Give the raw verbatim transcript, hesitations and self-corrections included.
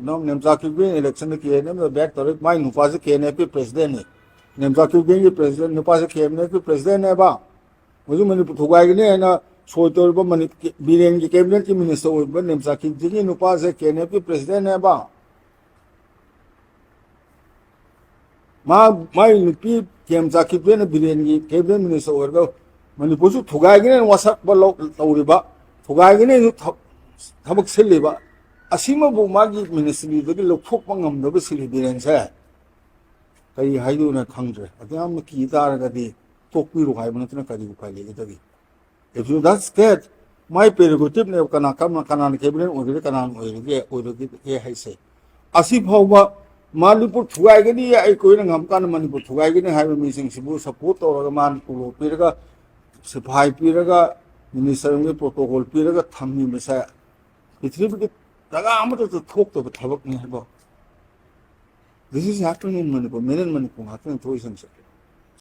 Nemcha Kipgen election ꯗ K N M ꯗ back ꯇꯧꯔꯦ, ꯃꯥꯏ ꯅꯨꯄꯥꯁꯦ K N F ꯀꯤ president ꯅꯤ꯫ ꯅꯦꯝꯆꯥ ꯀꯤꯞꯒꯦꯟꯒꯤ president, ꯅꯨꯄꯥꯁꯦ K N F ꯀꯤ president ꯅꯦꯕ꯫ ꯍꯧꯖꯤꯛ ꯃꯅꯤꯄꯨꯔ ꯊꯨꯒꯥꯏꯒꯅꯤ ꯍꯥꯏꯅ ꯁꯣꯏ ꯇꯧꯔꯤꯕ ꯃꯅꯤ-, ꯕꯤꯔꯦꯟꯒꯤ cabinet ꯀꯤ minister ꯑꯣꯏꯕ ꯅꯦꯝꯆꯥ ꯀꯤꯞꯒꯦꯟꯒꯤ ꯅꯨꯄꯥꯁꯦ K N F ꯀꯤ president ꯅꯦꯕ꯫ ꯃꯥ, ꯃꯥꯏ ꯅꯨꯄꯤ ꯅꯦꯝꯆꯥ ꯀꯤꯞꯒꯦꯟꯅ ꯕꯤꯔꯦꯟꯒꯤ cabinet minister ꯑꯣꯏꯔꯒ ꯃꯅꯤꯄꯨꯔꯁꯨ ꯊꯨꯒꯥꯏꯒꯅꯤ ꯍꯥꯏꯅ ꯋꯥꯁꯛꯄ ꯂꯧ-, ꯇꯧꯔꯤꯕ, ꯊꯨꯒꯥꯏꯒꯅꯤ ꯍꯥꯏꯅ ꯊ-, ꯊꯕꯛ ꯁꯤꯜꯂꯤꯕ, ꯑꯁꯤꯃꯕꯨ ꯃꯥꯒꯤ ministry ꯗꯒꯤ ꯂꯧꯊꯣꯛꯄ ꯉꯝꯗꯕ ꯁꯤꯜꯂꯤ ꯕꯤꯔꯦꯟꯁꯦ꯫ ꯀꯔꯤ ꯍꯥꯏꯗꯣꯏꯅꯣ ꯈꯪꯗ꯭ꯔꯦ꯫ ꯑꯗꯨ ꯌꯥꯝꯅ ꯀꯤ ꯇꯥꯔꯒꯗꯤ ꯇꯣꯛꯄꯤꯔꯣ ꯍꯥꯏꯕ ꯅꯠꯇꯅ ꯀꯔꯤ ꯎꯄꯥꯏ ꯂꯩꯒꯗꯒꯦ? If you that's that, my prerogative ꯅꯦꯕ, ꯀꯅꯥ, ꯀꯔꯝꯅ, ꯀꯅꯥꯅ cabinet ꯑꯣꯏꯒꯅꯤ, ꯀꯅꯥꯅ ꯑꯣꯏꯔꯒꯦ, ꯑꯣꯏꯔꯒꯦ ꯍꯥꯏꯁꯦ꯫ ꯑꯁꯤ ꯐꯥꯎꯕ ꯃꯅꯤꯄꯨꯔ ꯊꯨꯒꯥꯏꯒꯅꯤ, ꯑꯩꯈꯣꯏꯅ ꯉꯝꯀꯥꯟꯗ ꯃꯅꯤꯄꯨꯔ ꯊꯨꯒꯥꯏꯒꯅꯤ ꯍꯥꯏꯕ ꯃꯤꯁꯤꯡꯁꯤꯕꯨ support ꯇꯧꯔꯒ, ꯃꯥꯅ ꯇꯣꯂꯣꯞ ꯄꯤꯔꯒ, ꯁꯤꯐꯥꯏ ꯄꯤꯔꯒ, minister ꯑꯃꯒꯤ protocol ꯄꯤꯔꯒ ꯊꯝꯃꯤꯕꯁꯦ ꯄ꯭ꯔꯤꯊꯤꯕꯤꯒꯤ ꯖꯒꯥ ꯑꯃꯠꯇꯗ ꯊꯣꯛꯇꯕ ꯊꯕꯛꯅꯤ ꯍꯥꯏꯕ꯫ This is happening in Manipur, made in Manipur ꯉꯥꯛꯇꯅꯤ ꯊꯣꯛꯏꯁꯤꯡꯁꯦ꯫